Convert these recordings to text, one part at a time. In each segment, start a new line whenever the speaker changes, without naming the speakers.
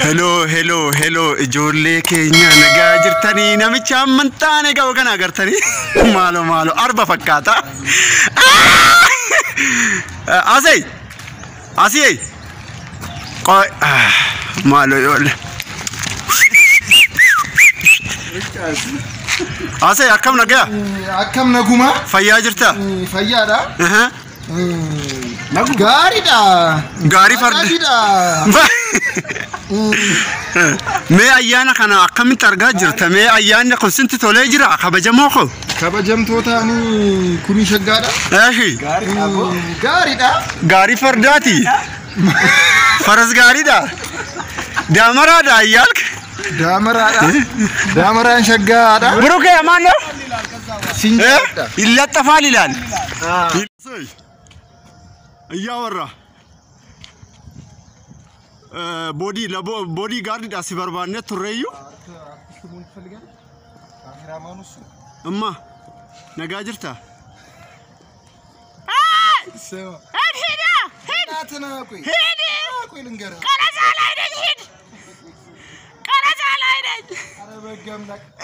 Hello, hello, hello, ijoollee keenya nagaa jirtanii? Namicha amantaan egaa kana agartanii maalo maalo arba fakkaata. Asii asii qoy maalo ijoollee. Asii akkam nagaa?
Akkam naguma?
Fayyaa jirta?
Fayyaadha. Gaariidha.
Gaarii farda. Mee ayyaana kana akkamitti argaa jirta? Mee ayyaanni kun sinti tolee jira kabajamoo koo?
Kabajamtootaan kuni shaggaadha.
Eeshi.
Gaariidha.
Gaarii fardaati. Faras gaariidha. Daamaraadha ayyaalk.
Daamaraadha. Daamaraan shaggaadha.
Burukee amaan ነው?
Sinjaadha.
ይለጠፋል ይላል። እያወራ ቦዲ ቦዲ ጋርድ si barbaanne turreeyyu እማ nagaa jirta?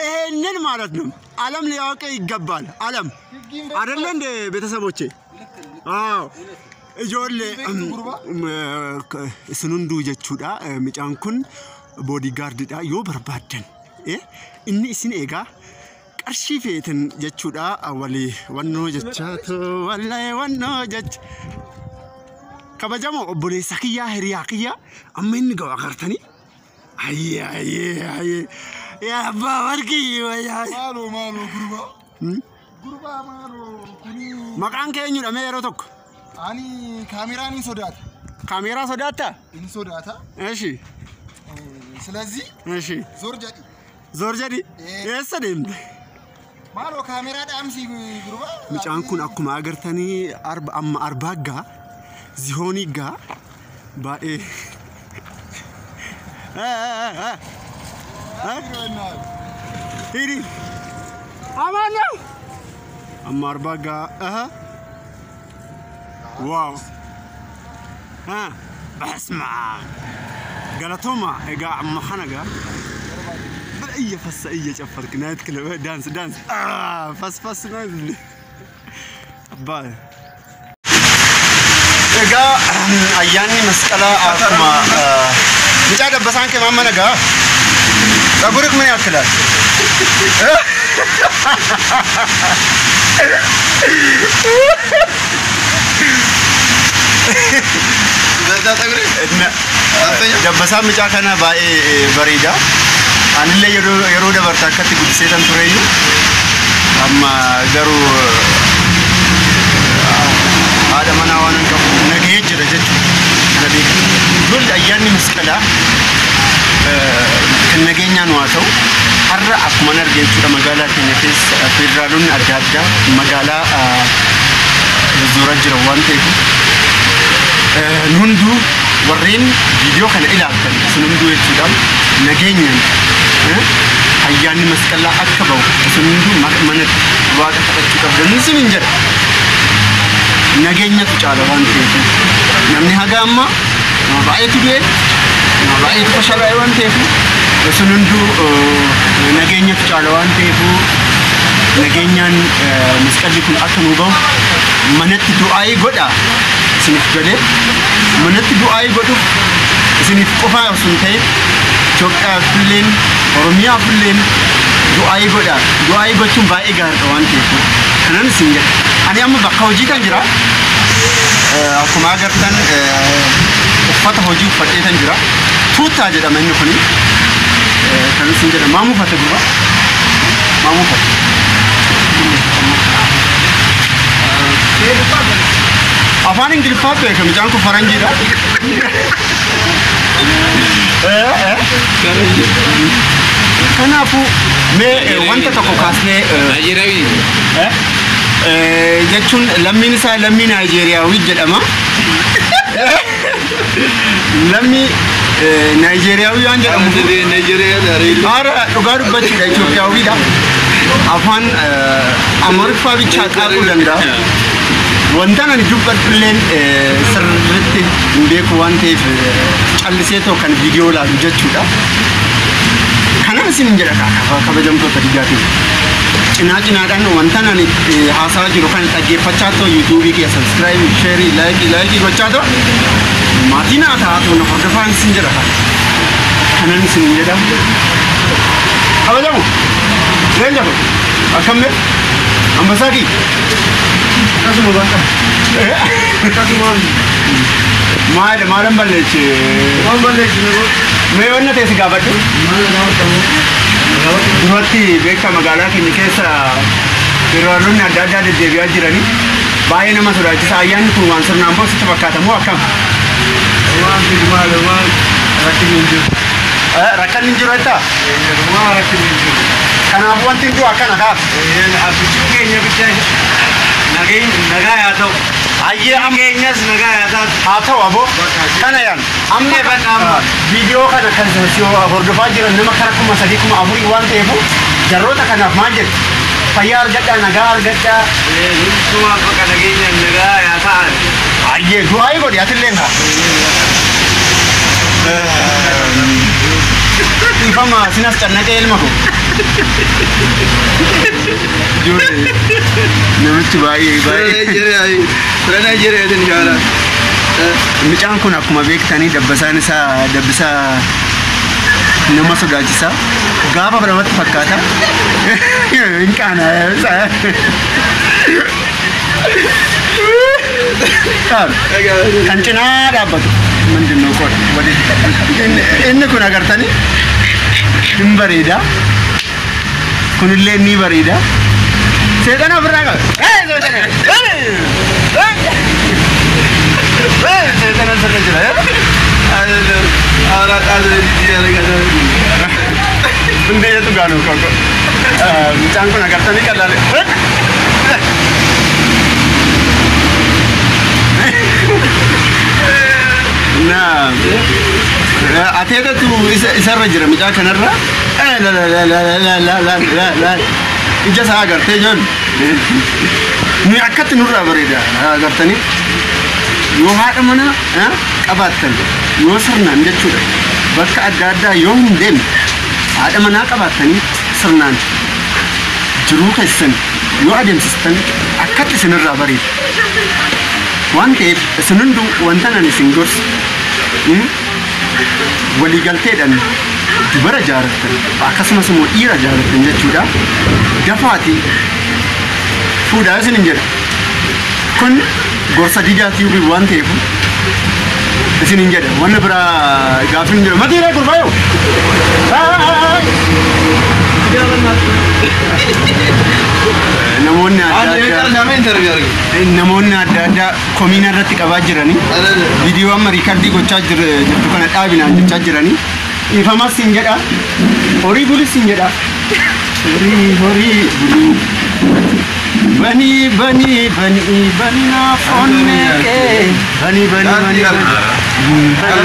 ይሄንን ማለት ነው ዓለም ሊያውቅ ይገባል። ዓለም አይደለ እንደ ቤተሰቦቼ? አዎ ijoollee isin hunduu jechuudha. Mucaan kun boodigaardidha yoo barbaaddan inni isin eegaa qarshii feetan jechuudha. Walii wannoo jechaatu wallee wannoo jecha kabajamoo obboleessa kiyyaa hiriyaa kiyyaa amma inni ga'u agartanii ayyee ayyee ayyee yaa abbaa warqii wayyaa.
Maaloo maaloo gurbaa. Gurbaa maaloo kuni.
Maqaan kee eenyudha mee yeroo tokko?
Ani kaameraan hin sodaata.
Kaameraa sodaattaa?
Hin sodaata.
እሺ
ስለዚህ
እሺ
ዞር jedhi.
ዞር jedhi. Eessa deemte?
Maaloo kaameraa dhaamsi gurbaa.
Mucaan kun akkuma agartanii arba amma arbaa gaa zihoonii gaa baay'ee. Hiri. Amaan ነው amma arbaa gaa. Waaw. በስመ አብ galatoomaa egaa amma kana gaa እየፈሰ እየጨፈርክ night club ዳንስ ዳንስ ፈስፈስ ነው አባ egaa ayyaanni masqalaa akkuma mucaa dabbasaan kee maamma nagaa ፀጉርህ ምን ያክላል? Dabbasaan mucaa kana baay'ee bareeda. Anillee yeroo dabarte akkatti guddisee tan tureyyuu amma garuu haadha manaa waan hin qabu nagahee jira jechuudha. Kana beeku. Ijoollee ayyaanni masqalaa kan nageenyaan waa ta'u har'a akkuma arge jechuudha magaalaa keenya keessa federaalonni adda addaa magaalaa zuuraa jiran waan ta'eef hunduu warreen viidiyoo kana ilaaltan isin hunduu jechuudha nageenyaan ayyaanni masqalaa akka ba'u isin hunduu manatti waaqa kadhachuu qabdan isin hin jedha. Nageenyatu caala waan ta'eef namni haga ammaa nama baay'eetu du'e nama baay'eetu fashalaa'e waan ta'eef isin hunduu nageenyatu caala waan ta'eef nageenyaan masqalli kun akka nu ba'u manatti du'aayii godha. Isiniif galee manatti du'aayii godhuuf isiniif qofaa osoo hin ta'in Itoophiyaaf illeen Oromiyaaf illeen du'aayii godha. Du'aayii gochuun baay'ee gaariidha waan ta'eef kanan isin jedha. Ani amma bakka hojii kan jira. Akkuma agartan uffata hojii uffadhee kan jira. Tuuttaa jedhama inni kuni. Kan isin jedha maam uffata dura? Maam uffata? Afaan Ingiliffaa beeka mucaan kun faranjiidha. Kanaafuu mee wanta tokko kaasnee jechuun lammiin isaa lammii Naayijeeriyaawii jedhama. Lammii Naayijeeriyaawii waan jedhamu. Haara dhugaa dubbachuudha Itoophiyaawiidha. Afaan Amaariffaa bichaa qaaquu danda'a. Wanta ani dubbadhu illeen sirriitti hin beeku waan ta'eef Callisee too kan viidiyoo ilaalu jechuudha. Kanan isin jedha kabajamtoota diddaatiin. Cinaa cinaadhaan wanta ani haasaa jiru kan dhaggeeffachaa too yuutuubii kee subscribe, share, like gochaa too maatii naa taatu na hordofaan isin jedha. Kanan isin jedha. Kabajamu. Leenca ko. Akkam mee? Ambassaa kiyya.
Akkasuma bakka. Akkasuma.
Maal maalan balleeche?
Waan balleessine boo.
Mee wanna ta'e si gaafadhu.
Maal gaafatamu?
Duratti beektaa magaalaa keenya keessa hiriironni adda addaa deddeebi'aa jiranii baay'ee nama sodaachisa. Ayyaanni kun waan sirnaan boo sitti fakkaata moo akkam?
Waan fidu maal waan rakkinni hin jiru.
Rakkanni hin jiru jettaa?
Waan rakkinni hin jiru.
Kanaafuu wanti hin jiru akkana kaaf.
Abbichuun keenya bicha nagaa haa ta'u.
Ayyee amma
Keenyas nagaa haa ta'u.
Haa ta'u aboo kana yaan amma
Bakka amma.
Viidiyoo kana kan si hordofaa jiran nama kara 3000 4000 waan ta'eef jarroota kanaaf maal jettu? Fayyaa argadhaa, nagaa argadhaa.
Hundumaa bakka nageenya nagaa haa ta'an.
Ayyee du'aa godhi atillee haa. Dhiifama sinas cannaqee ilma ko. Namichi baay'ee baay'ee. Mucaan kun akkuma beektanii dabbasaan isaa dabbisaa nama sodaachisa. Gaafa namatti fakkaata. Hin qaana'e. Kan cinaa dhaabbatu. Mindinoo qoodha. Inni kun agartanii hin bareeda. Kunillee ni bareeda. Seexana ofirraa qaba. Seexana sirra jira. Hundee jedhu gaanuu koko. Mucaan kun agartanii qallaale. Na ateetatu isarra jira mucaa kanarra. Ija isaa agartee jiru. Nuyi akkatti nurraa bareeda agartanii. Yoo haadha manaa qabaattan yoo sirnaan jechuudha. Bakka adda addaa yoo hin deemne haadha manaa qabaattanii sirnaan jiruu keessan yoo adeemsistan akkatti isinirraa bareeda. Waan ta'eef isin hunduu wanta nan isin gorsu waliigalteedhaan dubara jaalattan akkasumas immoo dhiira jaalattan jechuudha. Dafaatii fuudhaa isin hin jedha. Kun gorsa didaatii waan ta'eef isin hin jedha. Wanni biraa gaafii hin jedhu. Matiiree gurbaa yoo. Namoonni adda addaa namoonni adda addaa komiina irratti qabaa jiranii viidiyoo amma riikardii gochaa jirtu kana dhaabinaan jechaa jiranii dhiifamas hin jedha horii bulis hin jedha horii horii buluu banii banii banii bannaa onnee kee banii banii banii banii.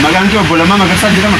Maqaan kee obbo Lammaa Magarsaa jedhama.